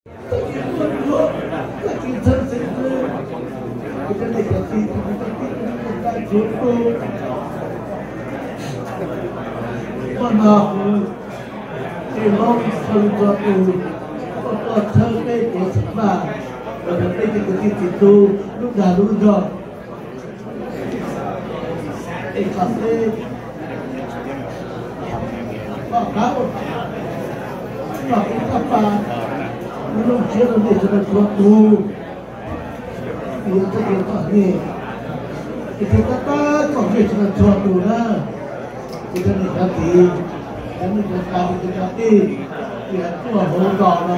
Ces Hmoob txhawb lub txhua tus, koj txhawb peb kev xeem Vaj, los yog peb cov kwv tij txiv tub lub dag lub zog, es kom peb, kom peb, kom peb txhawb pab lub siab rau nej sawv daws txhua tus. Yog txoj kev txom nyem, es thiaj tab tom nej sawv daws txhua tus na, kuv cov niam cov txiv, cov neej cov tsa, cov kwv cov tij, tsis hais tuaj hauv zos no,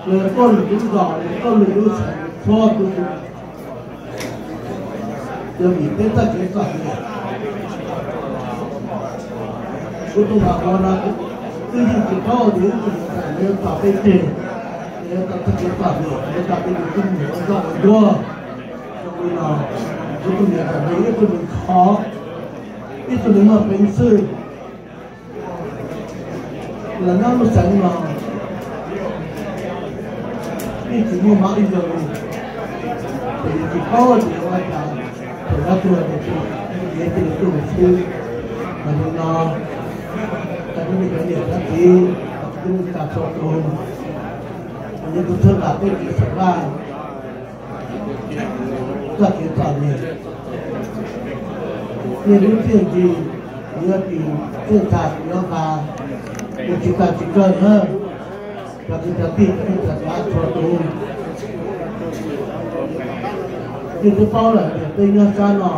los yog tuaj lwm lub zos, los yog tuaj lwm lub xeev, txhua tus yog vim peb txoj kev txom nyem. Kuv tus vam ua no twb yeej tsis paub tias ib tug niam tais yuav tso peb tseg, yuav tau txoj kev txom nyem, yuav tso peb tus tub mus ua nroj ua nruab. Zoo li no, kuv tus niam tais no yog ib tug neeg khov, ib tug neeg muaj peev xwm. Los nyob lub xeev no yeej tsis muaj mob ib zaug li, ces yus tsis paub tias ua cas thaum nyob tuag ces tus niam ces tuag xwb. Mas li no, cov niam cov txiv, cov kwv tij neej tsa txhua tus, yog tus thawj vam peb kev xeem Vaj txoj kev txom nyem, niaj hnub txiaj ntsig, yuav ris txhiaj txha yuav nqa, ua tsis tag tsis kawg na. Cov kwv cov tij cov neej cov tsa txhua tus, nej twb paub lawm tias peb nyob sab no,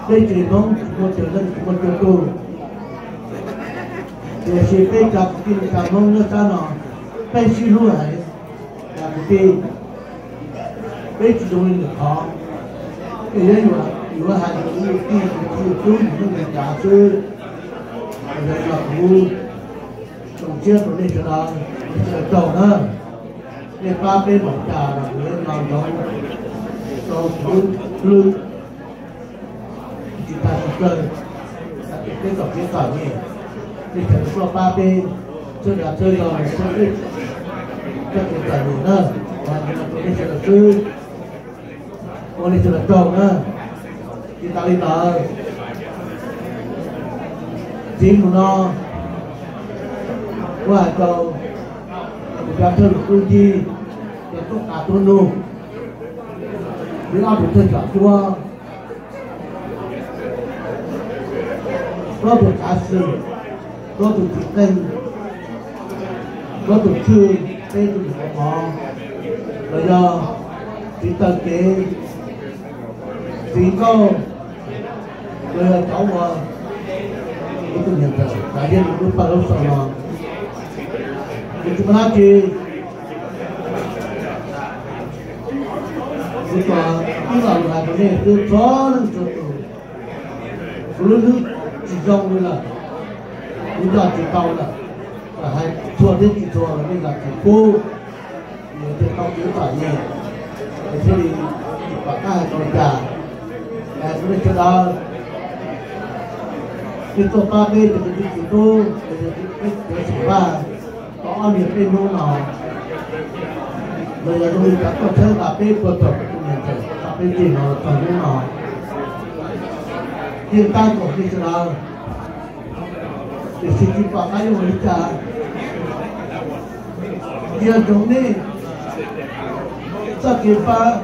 peb tsev Hmoob tsis muaj cawg leej tsis muaj cawg tug, tiam sis peb cov kwv tij neej tsa Hmoob nyob sab no, peb sib hlub heev. Cov kwv tij, peb tsis zoo li lwm qhov, es yuav, yuav hais tias yus tij yus txiv yus tub yus neej yus tsa xwb. Yog li no kuv zoo siab rau nej sawv daws, nej sawv daws tsaug na. Nej pab peb npaum cas los kuv yuav nco ntsoov rau kuv lub tsis tag tsis kawg, hais tias peb txoj kev txom nyem, nej sawv daws tuaj pab peb, txhawb dag txhawb zog los txhawb peb txoj kev txom nyem na. Hais li no rau nej sawv daws xwb, ua nej sawv daws tsaug na. Tsis tas li ntawd, txiv mus no, kuv hais rau kuv cov thawj lus tub ncig, cov tub qav tub nug, li ob tug thawj tsam cuab, ob tug tsav xwm, ob tug txiv qeej, ob tug tshwj, peb tug niam mov, los yog txiv taw kev, txiv nkauj, los yog cov uas kuv tus niam ntxawm Kav Yeej lub pawg lub xeem no, kuv tsis muaj dab tsi, kuv tsuas ib lo lus hais rau nej xwb txhua leej txhua tus. Kuv lub hlwb tsis zoo li lawm, kuv nco tsis tau lawm, hais txhua thiab tsis txhua los nej zam txim pub, nws thiaj tau kev txom nyem, nws thiaj li tsis pom qab hais tau li cas. Hais rau nej sawv daws, nej tuaj pab peb cov kwv tij txiv tub, peb cov xeem Vaj tau ob niag peb hnub no, los yog zoo li cov tuaj txhawb nqa peb puag thaum kuv tus niam ntxawm tso peb tseg no los txog hnub no. Yeej tab kaum nej sawv daws, tiam sis tsis pom qab yuav ua li cas. Yog ntsoov nej txoj kev pab,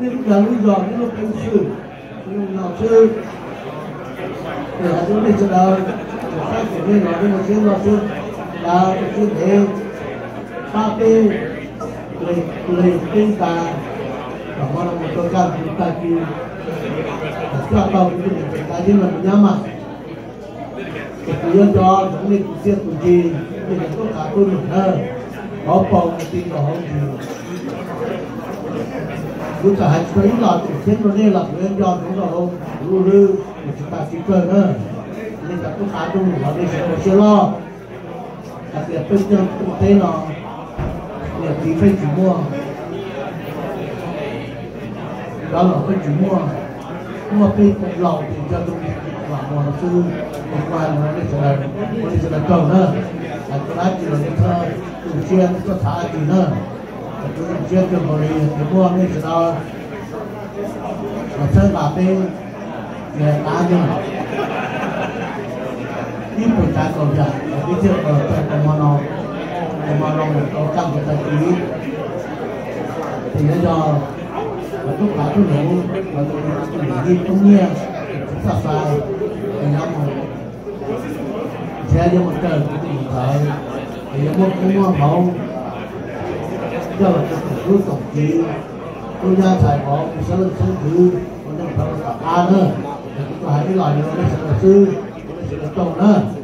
nej lub dag lub zog, nej lub peev xwm, no xwb. Hais rau nej sawv daws, saib kuv nej los nej ua siab loj siab dav ua siab ntev, pab peb, lees peb tas, kom hmo no mus rau kaj ntug tag kis, kom coj tau kuv tus niam ntxawm Kav Yeej los mus nyob mas. Ces kuv yuav nco ntsoov nej tus txiaj tus ntsig, nej cov tub qav tub nug na, hauv paus mus ti nkaus hauv ntsis. Kuv txawm hais tsis tau ib los tseem ceeb rau nej los kuv yuav nco ntsoov rau hauv kuv lub hlwb mus tsis tas tsis kawg na. Nej cov tub qav tub nug los nej sawv daws ua siab loj. Hais tias peb cov teb no, niam txiv peb tsis muaj, cov laus peb tsis muaj, muaj peb laus ces nco tus vam muag xwb. Kuv hais li no nej sawv daws, ua nej sawv daws tsaug na. Hais txog dab tsi los nej txhob Zoo siab tuaj txhab dab tsi na, kuv zoo siab kawg nkaus li tias muaj nej sawv daws los txhawb nqa peb, tias qab yog ib puas tsav kaum yam es peb thiaj tau tau mo no, tau mo no tau kaj ntug tag kis. Ces yuav yog tub qav tub hneev los yog tus niam yij tub nyiaj tsis txaj xais, es yuav mus nrhiav yuav mus raws tus ntawd, es yuav muaj koob muaj hmoov coj los rau tsoom tub tsoom kiv, tub nyab ntxhais vauv, tus xeeb leej xeeb ntxwv, ua neej plawv ua tom qab na. Es kuv tsuas hais ib los li no rau nej sawv daws xwb, ua nej sawv daws tsaug na.